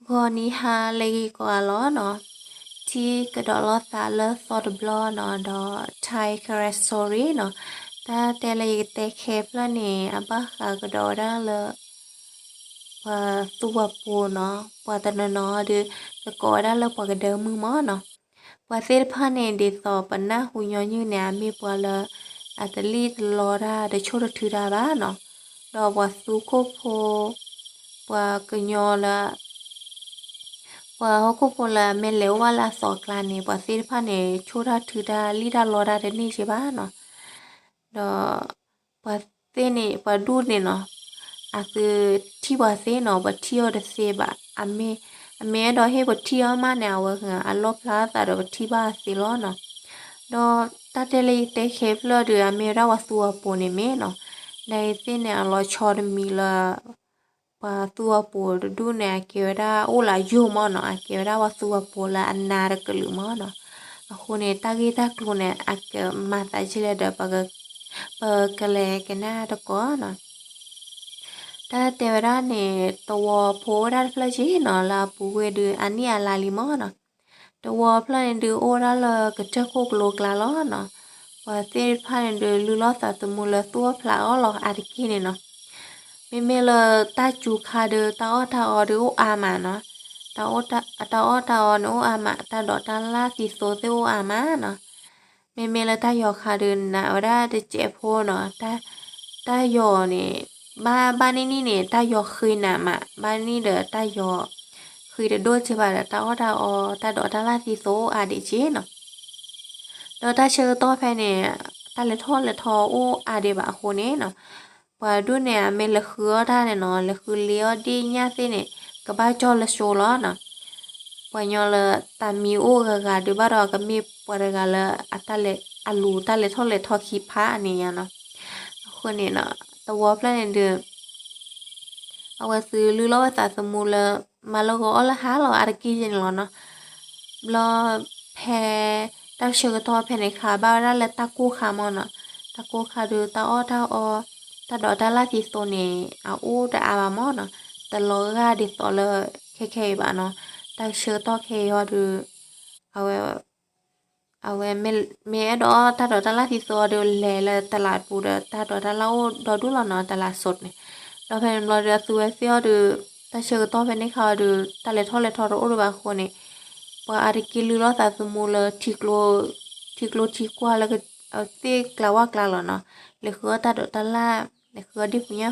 ဂီၤနံၤဟါလၢအဂ့ၤကိးဂၤလီၤနီၤ, ထံၣ်ကဒီးလိာ်သးလၢသီတဘျီနီၤ, ဒီး Thai Karen Story နီၤ, တၢ်တဲလၢယကတဲခဲဖျၢၣ်န့ၣ် အဘၣ်ဃးကဒီးဝဲဒၣ်လၢ ပှၤသူဝၤပိာ်နီၤ, ပှၤတနီၤနီၤဒီး ကကိးဝဲဒၣ်လၢပှၤကဒၢမုၢ်မၢ်နီၤ. ပှၤသ့ၣ်တဖၣ်န့ၣ် ဒ်သိးပနၢ်ဟူညီနုၢ်န့ၣ် အမ့ၢ်ပှၤလၢ အတလံၣ်တလီတၢ် တဆိၣ်တထုတၢ်ဘၣ်နီၤ. ဒီးပှၤသူခိၣ်ဖိ ပှၤကညီလၢ ပှၤဟီၣ်ခိၣ်ဖိလၢအမ့ၢ်လဲၤအိၣ်ဘၣ်လၢအသီအကျါန့ၣ် ပှၤသ့ၣ်တဖၣ်န့ၣ် ဆိၣ်တၢ်ထုတၢ် လံၣ်တၢ်လီတၢ်တန့ၢ်က့ဘၣ်နီၤ. ဒီး ပှၤသ့ၣ်န့ၣ် ပှၤဒူၣ်န့ၣ်နီၤ, အသုထံၣ်ပှၤသ့နီၤ, ပထံၣ်အီၤတသ့ဘၣ်. အမ့ၢ် အမ့ၢ်အဲၣ်ဒိးဟ့ၣ်ပထံၣ်အီၤမးန့ၣ် အဝဲအလီၣ်ဖျါအသးဒီးပထံၣ်ဘၣ်အသ့လီၤနီၤ. ဒီးတၢ်တဲလၢယတဲခဲဖျၢၣ်ဒီး အမ့ၢ်ဝဲဒၣ်ပှၤသူဝၤပိာ်န့ၣ်မ့ၢ်နီၤ, နာ်သက့န့ၣ် အလီၤဆီတမံၤလၢ ပှၤသူဝၤပိာ်တဒူၣ်န့ၣ် အကဲဝဲဒၣ်အိၣ်လၢယိာ်မၢ်နီၤ, အကဲဝဲဒၣ်ပှၤသူဝၤပိာ်လၢအနါတကလုာ်မၢ်နီၤ. အဃိန့ၣ် တၢ်ဂ့ၢ်တၢ်ကျိၤန့ၣ် အကမၤသးဒ်လဲၣ်ဒီး ပ ပကလဲၤကနၣ်တကီးနီၤ. တၢ်တဲဝဲဒၣ်န့ၣ် သဝီဖိအိၣ်ဝဲဒၣ်တဖျၢၣ်က့နီၤ, လၢအပူၤကွံာ်ဒုး အနံၣ်အလါလံမၢ်နီၤ. သဝီဖျၢၣ်န့ၣ်ဒုး အိၣ်ဝဲဒၣ်လၢကစၢၢ်ခိၣ်ကလိကျါလီၤနီၤ. ပှၤသ့ၣ်တဖၣ်န့ၣ်ဒုး လုၢ်လီၢ်သးသမူလၢသူၣ်အီၣ်ဖျးအီၣ်လီၤအါတက့ၢ်န့ၣ်နီၤ. မ့မ့ၢ်လၢတၢ်စူၤခါဒီး တၢ်အီၣ်တၢ်အီဒီးအိၣ်အါမးနီၤ. တၢ်အီၣ်တၢ်အီန့ၣ်အိၣ်အါမး, တၢ်ဒိးတၢ်လၣ်သံသိသ့ၣ်အိၣ်အါမးနီၤ. မ့မ့ၢ်လၢတၢ်ယီၤခါဒီး နာ်ဝဲဒၣ်တစဲးဖိနီၤ, တၢ်ယီၤန့ၣ် ဘၣ် ဘၣ်နံၣ်နံၣ်န့ၣ် တၢ်ယီၤဃ့နးမး, ဘၣ်နံၣ်ဒီးတၢ်ယီၤဃ့တဒိၣ်က့ဘၣ်ဒီး တၢ်အီၣ်တၢ်အီ တၢ်ဒိးတၢ်လၣ်သံသိအိၣ်အါဒံးက့နီၤ. ဒီးတၢ်ဆၢကတီၢ်ဖဲန့ၣ် တၢ်လဲၤထီၣ်လဲၤထီအိၣ်အါဒံးဘၣ်အဃိန့ၣ်နီၤ, ပှၤဒူၣ်န့ၣ် အမ့ၢ်လဲၤဃုအီၣ်တၢ်န့ၣ်နီၤ, လဲၤဃုလ့အီၣ်ဒ့ၣ်ညၣ်သ့ၣ်န့ၣ် ကဘၣ်ကၠီၣ်လၢစိလီၤနီၤ. ပှၤညီလၢတၢ်မံၤအိၣ်ဂၤဂၤဒုးဘၣ်ဒီး ကမ့ၢ်ပှၤတဂၤလၢအတၢ်လဲၤ အလူၤတၢ်လဲၤထီၣ်လဲၤထီခံဖးန့ၣ်ညါနီၤ. အဃိန့ၣ်နီၤ, သဝီဖျၢၣ်န့ၣ်ဒုး အဝဲသုလုၢ်လီၢ်ဝဲသးသမူလၢ မၤလၢဂီၤအီၣ်လၢဟါလီၤအါတက့ၢ်ယဲန့ၣ်လီၤနီၤ. ဘျီဖဲ တၢ်ဆၢကတီၢ်ဖဲန့ၣ်ခါ ဘၣ်ဝဲဒၣ်လၢတၢ်ကိၢ်ခါမၢ်နီၤ. တၢ်ကိၢ်ခါဒီး တၢ်အီၣ်တၢ်အီ တၢ်ဒိးတၢ်လၣ်သံသိန့ၣ် အအိၣ်တအါဘၣ်မၢ်နီၤ. တလီၤဂာ်ဒ်သိးလၢခဲခဲအံၤဘၣ်နီၤ. တၢ်ဆၢကတီၢ်ခဲအံၤဟီဒီး အဝဲ အဝဲမ့ၢ်အဲၣ်ဒိးအီၣ်တၢ်ဒိးတၢ်လၣ်သံသိဒီး လဲၤလၢတလးပူၤဒီး တၢ်ဒိးတၢ်လၣ်အိၣ်ဒီဒူၣ်လီၤနီၤ, တလးစိးန့ၣ်. ဒီးဖဲန့ၣ်ဘျီဒီး အသုဝဲသ့ၣ်အီၤဒီး တၢ်ဆၢကတီၢ်ဖဲန့ၣ်ခါအီၤဒီး တၢ်လဲၤထီၣ်လဲၤထီတအိၣ်ဒံးဘၣ်အဃိန့ၣ်, ပှၤအါတက့ၢ်လုၢ်လီၢ်သးသမူလၢ ထံကျိထံကွၢ်လၢ သ့ၣ်ကျါဝၣ်ကျါလီၤနီၤ, လဲၤဃုအီၣ်တၢ်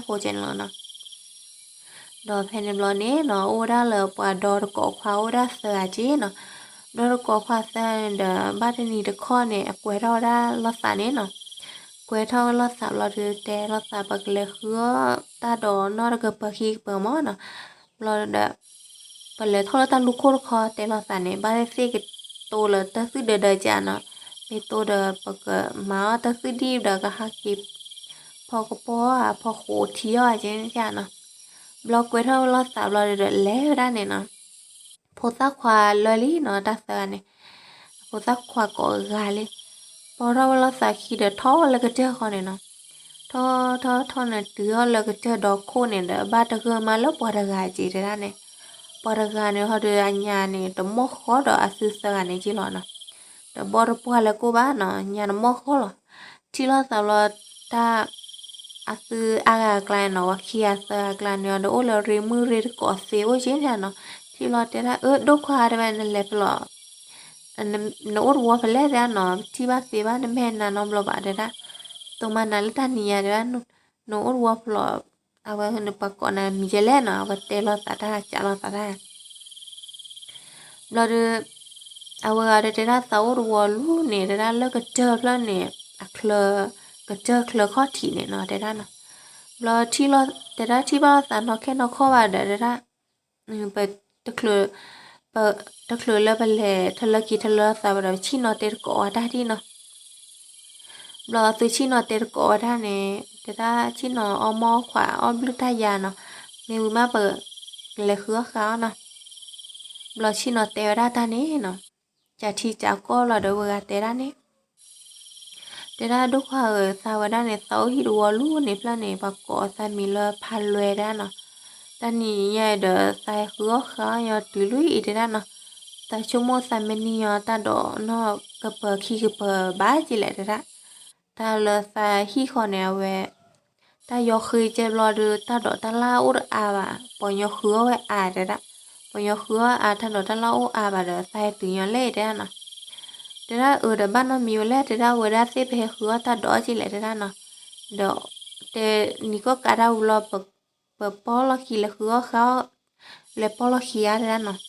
ဒိးတၢ်လၣ်, လဲၤဃုအီၣ်ဒ့ၣ်ပူၤညၣ်ဖိကဲန့ၣ်လီၤနီၤ. ဒီးဖဲန့ၣ်ဘျီန့ၣ်နီၤ အိၣ်ဝဲဒၣ်လၢပှၤဒီတကိးခွါအိၣ်ဝဲဒၣ်သၢဂၤက့နီၤ. ဒီတကိးခွါသၢဂၤန့ၣ်ဒီး ဘၣ်တနံၤတခီန့ၣ် အကွဲးထီၣ်ဝဲဒၣ်လိာ်သးန့ၣ်နီၤ. ကွဲးထီၣ်ဝဲလိာ်သးဘျီဒီး တဲလိာ်သး ပကလဲၤဃုအီၣ်တၢ်ဒိးနီၢ်တကပၤခံကပၤမၢ်နီၤ. ဘျီဒီး ပလဲၤထီၣ်လၢတၢ်လူၢ်ခိၣ်တခီ တဲလိာ်သးန့ၣ် ဘၣ်သ့ၣ်သ့ၣ်ကတိၤလၢတၢ်သွံၣ်ဒၢဒၢကနီၤ, မ့ၢ်တိၤဒီးပကမၤအီၣ်တၢ်သွံၣ်ဒံၣ်ဒီးကဟးက့ၤ ဖီကပီၤအဖီဃိးထံအီၤကနီၤ. ဘျီကွဲးထီၣ်ဝဲလိာ်သးဘျီဒီး လဲၤဝဲဒၣ်န့ၣ်နီၤ. ဖိသၣ်ခွါလၢာ်လံနီၤ တၢ်သၢဂၤန့ၣ်, အဖိသၣ်ခွါကိးဂၤလံ. ပီၢ်ထီၣ်ဝဲလိာ်သးခံဒီးထီၣ်ဝဲလၢကတၢၢ်ဃီန့ၣ်နီၤ. ထီၣ်ထီၣ်ထီၣ်န့ၣ် တုၤအီၤလၢကတၢၢ်ဒီခိၣ်န့ၣ်ဒီး ဘၣ်တဂၢၢ်မးလၢပှၤတဂၤက့တဲဒၣ်န့ၣ်. ပှၤတဂၤန့ၣ်ဟီဒီးအညါန့ၣ် တမီၢ်ဃီဒီးအသုသၢဂၤန့ၣ်က့လီၤနီၤ. တဘီတပှၢ်လၢကိၣ်ဘၣ်နီၤ ညါတမီၢ်ဃီလီၤ. ထံၣ်လိာ်သးဘျီတၢ် အသုအါဂၤအကျါန့ၣ်နီၤ ပှၤခံဂၤသၢဂၤအကျါန့ၣ်ဒီး အိၣ်လၢရ့မုၣ်ရ့တကိးသ့အိၣ်က့န့ၣ်နီၤ. ထံၣ်ဘျီတဲဒၣ် အၢ ဒိၣ်ခွါတဲဝဲ နလဲၤဖဲလဲၣ် နအိၣ်တဝီဖဲလဲၣ်တဲဒၣ်နီၤ ပထံၣ်ဘၣ်သ့ဘၣ် နမ့ၢ်နၤနီတဘျီဘၣ်တဲဒၣ်. တိၢ်မၤနၤလၢတၢ်နံၤညါတဲဒၣ် နအိၣ်တဝီဖဲလဲၣ် အဝဲနပှၤကိးနၤမံၤဒ်လဲၣ်နီၤ အဝဲတဲလိာ်သးတၢ် ကးလိာ်သးတၢ် ဘျီဒီး အဝဲဂၤဒီးတဲဒၣ်သးအိၣ်တဝီလူၤန့ၣ် တဲဒၣ်လၢကတၢၢ်ဖျၢၣ်န့ၣ် အချၢ ကတၢၢ်ချၢခီၣ်ထံးန့ၣ်နီၤ တဲဒၣ်နီၤ. ဘျီထံၣ်လိာ် တဲဒၣ်ထံၣ်ဘၣ်လိာ်သးနီၢ်ခဲနီၢ်ခီဘၣ်ဒီး တဲဒၣ် ပတချုး ပတချုးလၢပလဲၤထလၢက့ၤထလၢသးဘၣ်ဒီး ပဆ့ၣ်နီၤတဲတကိးဝဲတၢ်ဒ်နီၤ. ဘျီသုဆ့ၣ်နီၤတဲတကိးဝဲဒၣ်န့ၣ် တဲဒၣ်ဆ့ၣ်နီၤအီၣ်မီၢ်ခွါအီၣ်ဘျုၣ်တၢ်ယၤနီၤ, မ့ၢ်ဝံၤမးပလဲၤဃုအီၣ်ဃာ်အီၣ်နီၤ. ဘျီဆ့ၣ်နီၤတဲဝဲဒၣ်တၢ်န့ၣ်နီၤ, ကးထံကးကီၢ်လီၤဒီးဝဲဂၤတဲဒၣ်န့ၣ် တဲဒၣ်ဒိၣ်ခွါဧၢ သးဝဲဒၣ်န့ၣ် သးအိၣ်ဟံၣ်တဝီလူၤန့ၣ်ဖျၢၣ်န့ၣ် ပှၤကိးအသးမံၤလၢဖးလွဲဒၣ်နီၤ. တၢ်နံၤညါအံၤဒီး သးဟဲဃုအီၣ်ဃုအီၣ်ညီတုၤလွံၢ်အံၤတဲဒၣ်နီၤ, သးဆိကမိၣ်သးမ့ၢ်နံၤညီတၢ်ဒိးနီၢ်ကပၤခံကပၤဘၣ်ကလဲာ်တဲဒၣ်, တၢ်လၢသးဟံၣ်ဃီန့ၣ် အဝဲ တၢ်ယီၤဃ့ကဲဘျီဒီး တၢ်ဒိးတၢ်လၢ်အိၣ်တအါဘၣ်, ပှၤညီဃုအီၣ်ဝဲအါတဲဒၣ်, ပှၤညီဃုအီၣ်အါ တၢ်ဒိးတၢ်လၢ်အိၣ်အါဘၣ်ဒီး သးဟဲတုၤညီလဲၣ်တဲဒၣ်နီၤ. တဲဒၣ်အၢဒီး ဘၣ်နီတမံၤဝဲလဲၣ်တဲဒၣ်, ဝဲဒၣ်သ့ၣ်ပဟဲဃုအီၣ်တၢ်ဒိးကလဲာ်တဲဒၣ်နီၤ. ဒီးတဲနံၤကီၢ်ကးတၢ်ဝံၤလီၤ ပပီၢ်လီၢ်ခံ လဲၤဃုအီၣ်ဃုအီၣ် လဲၤပီၢ်လီၢ်ခံဧါတဲဒၣ်နီၤ.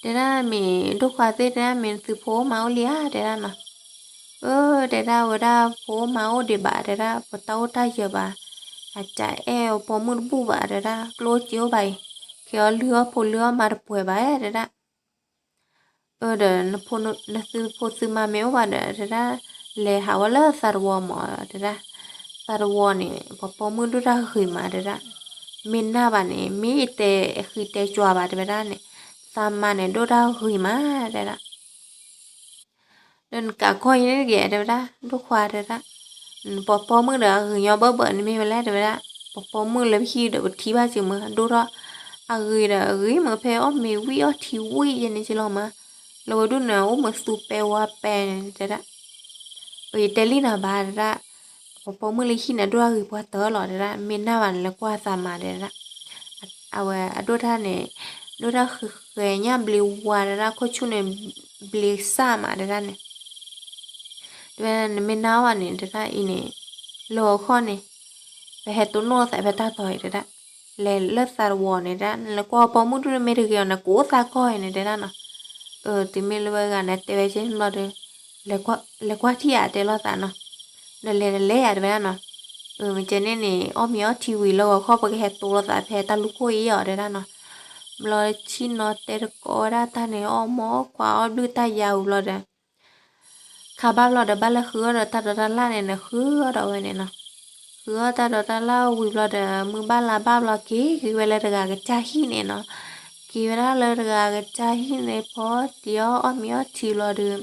တဲဒၣ်မ့ၢ်ဒိၣ်ခွါသ့ၣ်တဲဒၣ် မ့ၢ်နသုဖိအိၣ်မးအိၣ်လံဧါတဲဒၣ်နီၤ. အၢ တဲဒၣ်ဝဲဒၣ်ဖိအိၣ်မးအိၣ်ဒံးဘၣ်တဲဒၣ်, ပတၢ်အိၣ်တၢ်ယၢၤဘၣ်, အတအဲၣ်အပိာ်မုၣ်တဘူၣ်ဘၣ်တဲဒၣ်, ကျိၣ်အိၣ်စ့အိၣ်ဘၣ်အံၤ, ကဲအီၤလုၢ်အီၣ်ဖိလုၢ်အီၣ်မါတပှဲၤဘၣ်တဲဒၣ်. အၢ ဒီး နသုဖိသုမါမ့ၢ်အိၣ်ဘၣ်ဒီးတဲဒၣ်, လဲၤဟးဝဲလၢသးတဝီမးတဲဒၣ်, သးတဝီန့ၣ် ပှၤပိာ်မုၣ်ဒိၣ်တၢ်ဂ့ၤမးတဲဒၣ်, မ့ၢ်နၢ်ဘၣ်န့ၣ် မ့ၢ်တဲဃံတဲကွၢ်ဘၣ်တဲဝဲဒၣ်န့ၣ်, သးမါန့ၣ်ဒိၣ်တၢ်ဂ့ၤမးတဲဒၣ်. ဒီးနကးကီၢ်အံၤန့ၣ်တဂ့ၤတဲဝဲဒၣ်, ဒိၣ်ခွါတဲဒၣ်, ပှၤပိာ်မုၣ်ဒီးအဂ့ၤညီဘၢဘၢန့ၣ်မ့ၢ်ဝဲလဲၣ်တဲဝဲဒၣ်, ပှၤပိာ်မုၣ်လၢပဟံၣ်ဒီးပထံၣ်ဘၣ်စ့ၢ်မး ဒိၣ်ထီၣ်, အဂ့ၤဒီးအဂ့ၤမး ဖဲအီၣ်မ့ၤဝံၣ်အီထံဝံၣ်ယဲန့ၣ်ကလီၤမး, လၢဝဲဒၣ်န့ၣ် အိၣ်မးသူပဲဝါပဲန့ၣ်တဲဒၣ်. အၢ ယတဲလံနၤဘၣ်တဲဒၣ်, ပှၤပိာ်မုၣ်လၢဟံၣ်န့ၣ် ဒိၣ်တၢ်ဂ့ၤပှၤတၢၢ်လီၤတဲဒၣ်, မ့ၢ်နၢ်ဘၣ်န့ၣ်လဲၤကွၢ်သးမးတဲဒၣ်. အဝဲအဒိၣ်တၢ်န့ၣ် ဒိၣ်တၢ်ဃဲၤညၣ်ဘျံးဝါတဲဒၣ်, ခိၣ်ဆူၣ်န့ၣ် ဘျံးစၢ်မးတဲဒၣ်န့ၣ်. တဲဝဲဒၣ်နမ့ၢ်နၢ်ဘၣ်န့ၣ်တဲဒၣ်အံၤန့ၣ်, လၢဂီၤခီန့ၣ် ပဟဲတိၢ်နီၣ်သးဖဲတၢ်တီၤအံၤတဲဒၣ်, လဲၤလၢသးတဝီန့ၣ်တဲဒၣ်, နလဲၤကွၢ်ပိာ်မုၣ်ဒိၣ်မ့ၢ်တဂ့ၤအီၤန့ၣ် ကအိၣ်သးကီၢ်အံၤန့ၣ်တဲဒၣ်နီၤ. အၢ တုၤမ့ၢ်လၢဝဲဂၤန့ၣ်တဲဝဲကဲန့ၣ်ဘျီဒီး, လဲၤကွၢ်ထံၣ်ဧါတဲလိာ်သးနီၤ. ဒီးလဲၤတလဲၤဧါတဲဝဲဒၣ်နီၤ. အၢ မ့ၢ်ကဲန့ၣ်န့ၣ် အီၣ်မ့ၤအီထံဝံၤလၢဂီၤခီ ပကဟဲတိၢ်လိာ်သးဖဲတၢ်လူၢ်ခိၣ်အံၤအီၤတဲဒၣ်နီၤ. ဘျီဆ့ၣ်နီၤတဲတကိးဝဲဒၣ်တၢ်န့ၣ် အီၣ်မ့ၤအီကွၢ်အီၣ်ဘျုၣ်တၢ်ယါဝံၤဘျီဒီး ခါဘၣ်ဘျီဒီး ဘၣ်လဲၤဃုအီၣ်ဒီးတၢ်ဒိးတၢ်လၣ်န့ၣ် နဃုအီၣ်ဒီးဝဲန့ၣ်နီၤ. ဃုအီၣ်တၢ်ဒိးတၢ်လၣ်ဝံၤဘျီဒီး မုၢ်ဘၣ်လါဘၣ်ဘျီ က့ၤက့ၤဝဲလၢတဂၤကစၢ်ဟံၣ်န့ၣ်နီၤ. က့ၤဝဲဒၣ်လၢတဂၤကစၢ်ဟံၣ်န့ၣ် ဖီတံၢ်အီၣ်အီၣ်မ့ၤအီထံဘျီဒီး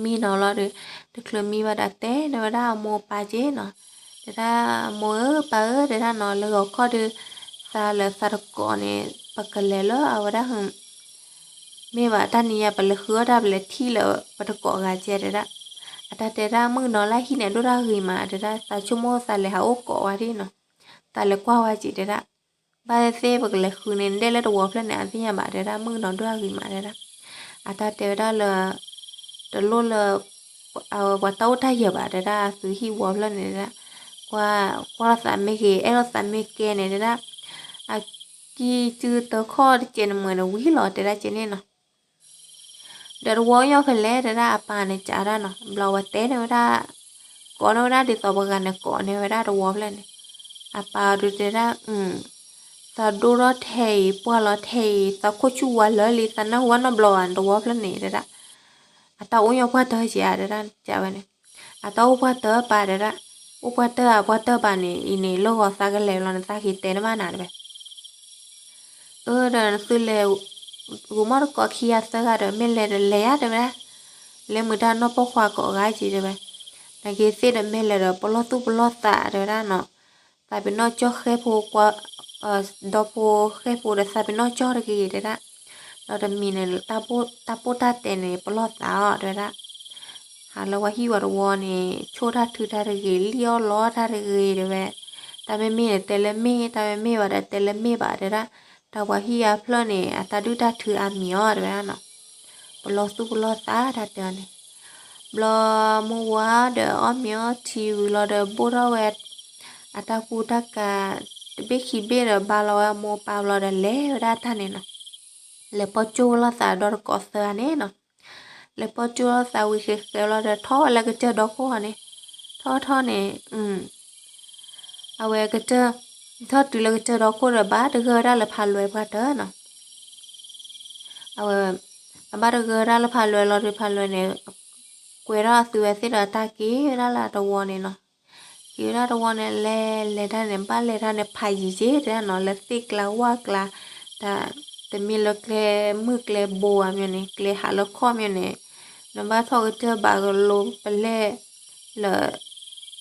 မံနီၤလီၤဒီး တချုးမံဘၣ်ဒီးတဲန့ၢ်ဝဲဒၣ်အမိၢ်အပၢ်က့နီၤ. တဲဒၣ်အမိၢ်ဧၢပၢ်ဧၢတဲဒၣ်နီၤ လၢဂီၤခီဒီး သးလၢသးတကိးန့ၣ် ပကလဲၤလၢအဝဲဒၣ် မ့ၢ်ဘၣ်တၢ်နံၤညါ ပလဲၤဃုအီၣ်တၢ် ပလဲၤထံၣ်လၢပတကိးဂၤကဲတဲဒၣ်. အတၢ်တဲဒၣ်မုၣ်ကနီၤလၢဟံၣ်န့ၣ် ဒိၣ်တၢ်ဂ့ၤမးတဲဒၣ် သးဆိကမိၣ်သးလဲၤဟးအိၣ်ကိးဝဲဒၣ်နီၤ. သးလဲၤကွၢ်ဝဲက့တဲဒၣ်. ဘၣ်သ့ၣ်သ့ၣ်ပကလဲၤဃုန့ၣ် ဒဲလၢတဝီဖျၢၣ်န့ၣ် အသ့ၣ်ညါဘၣ်တဲဒၣ် မုၣ်ကနီၤဒိၣ်တၢ်ဂ့ၤမးတဲဒၣ်. အတၢ်တဲဝဲဒၣ်လၢ တလိၣ်လၢ အဝဲပှၤတၢ်အိၣ်တၢ်ယၢၤဘၣ်တဲဒၣ် အသုဟံၣ်ဝီဖျၢၣ်န့ၣ်တဲဒၣ်. ကွၢ် ကွၢ်လိာ်သးမ့ၢ်ဂ့ၤ အဲၣ်လိာ်သးမ့ၢ်ကဲန့ၣ်တဲဒၣ်. အကံၢ်စုတခီၣ်တကဲန့ၣ်မ့ၢ်န့ၣ်ဝံၤလီၤတဲဒၣ်ကဲန့ၣ်နီၤ. ဒီးတဝီအိၣ်ညီဖဲလဲၣ်တဲဒၣ် အပၢ်န့ၣ်ကးဒၣ်နီၤ ဘျီဝဲတဲန့ၢ်ဝဲဒၣ် ကိးန့ၢ်ဝဲဒၣ်ဒ်သိးပှၤဂၤန့ၣ်ကိးန့ၢ်ဝဲဒၣ်တဝီဖျၢၣ်န့ၣ်. အပၢ်အီၤဒုးတဲဒၣ် သးဒိၣ်ထီၣ်ထဲအံၤ ပှၢ်လီၤထဲအံၤ သးခိၣ်ဆူၣ်ဝါလၢာ်လံ သးနၢ်ဟူဘၣ်နီတဘျီဘၣ် တဝီဖျၢၣ်န့ၣ်တဲဒၣ်. အတၢ်အိၣ်ညီပှၢ်တၢၢ်ကဲဧါတဲဒၣ် ကးဝဲန့ၣ်. အတၢ်အိၣ်ပှၢ်တၢၢ်ပၢ်တဲဒၣ်. အိၣ်ပှၢ်တၢၢ်ဧါ ပှၢ်တၢၢ်ဘၣ်န့ၣ် အံၤန့ၣ် လၢဂီၤသးကလဲၤဘျီန့ၣ် သးက့ၤတဲန့ၢ်ဘၣ်နၤတဲဝဲ. အၢ ဒီးနသုလဲၤ ဂုာ်မီၣ်တကိးခံဂၤသၢဂၤဒီး မ့ၢ်လဲၤဒီးလဲၤယါတဲဝဲဒၣ်. လဲၤမုာ်တၢ်နီၢ်ပိာ်ခွါကိးဂၤက့တဲဝဲ. နက့ၤသ့ၣ်ဒီးမ့ၢ်လဲၤဒီး ပလီၢ်သူၣ်ပလီၢ်သးတဲဝဲဒၣ်နီၤ. သးပ့ၤနီၣ်ကၠီၣ်ဃဲဖိကွၢ် ဒီဖိဃဲဖိဒီးသးပ့ၤနီၣ်ကၠီၣ်တဂ့ၤတဲဒၣ်. ဒီးတမံၤန့ၣ် တၢ်ပိၢ်တၢ်တဲန့ၣ် ပလီၢ်သးအီၤတဲဝဲဒၣ်. ဟးလၢပှၤဟံၣ်ဝီတဝီန့ၣ် ဆိၣ်တၢ်ထုတၢ်တဂ့ၤ လံၣ်အီၣ်လီတၢ်တဂ့ၤတဲဝဲ. တၢ်မ့ၢ်မ့ၢ်န့ၣ် တဲလၢမ့ၢ် တၢ်မ့ၢ်မ့ၢ်ဘၣ်ဒီးတဲလၢမ့ၢ်ဘၣ်တဲဒၣ်. တၢ်ပှၤဟံၣ်အါဖျၢၣ်န့ၣ် အတၢ်ဒုၣ်တၢ်ထုအါမံၤအီၤတဲဝဲဒၣ်နီၤ. ပလီၢ်သူၣ်ပလီၢ်သးတၢ်တဲအီၤန့ၣ်. ဘျီမုၢ်ဝါဒီးအီၣ်မ့ၤအီထံဝံၤလီၤဒီးဘိၣ်ထီၣ်ဝဲ အတၢ်ကူတၢ်ကၤ တဘ့ၣ်ခံဘ့ၣ်ဒီးဘါလီၤဝဲအမိၢ်ပၢ်ဘျီဒီးလဲၤဝဲဒၣ်တၢ်န့ၣ်နီၤ. လဲၤပီၢ်ကၠိလိာ်သးဒီတကိးသၢဂၤန့ၣ်နီၤ. လဲၤပီၢ်ကၠိလိာ်သးဝံၤဃဲးဃဲးလီၤဒီးထီၣ်ဝဲလၢကစၢၢ်ဒီခိၣ်အီၤန့ၣ်. ထီၣ်ထီၣ်န့ၣ် အဝဲကစၢၢ် ထီၣ်တုၤလၢကစၢၢ်ဒီခိၣ်ဒီးဘၣ်တဂၢၢ်ဝဲဒၣ်လၢဖးလွဲပှၢ်တၢၢ်နီၤ. အဝဲ အဘၣ်တဂၢၢ်ဝဲဒၣ်လၢဖးလွဲလီၤဒီးဖးလွဲန့ၣ် ကွဲးထီၣ်အသုဝဲသ့ၣ်ဒီးတၢ်က့ၤဝဲဒၣ်လၢအတဝီန့ၣ်နီၤ. က့ၤဝဲဒၣ်တဝီန့ၣ် လဲၤလဲၤတၢ်န့ၣ် ဘၣ်လဲၤတၢ်န့ၣ် ဖးယံၤက့တဲဒၣ်နီၤ လၢသ့ၣ်ကျါဝၣ်ကျါ တၢ် တမ့ၢ်လၢကျဲမုၢ်ကျဲဘိဧါမ့ၢ်န့ၣ် ကျဲဟးလၢခီၣ်မ့ၢ်န့ၣ် နဘၣ်ထီၣ်ကစၢၢ်ဘၣ်ကလိပလဲၣ် လၢ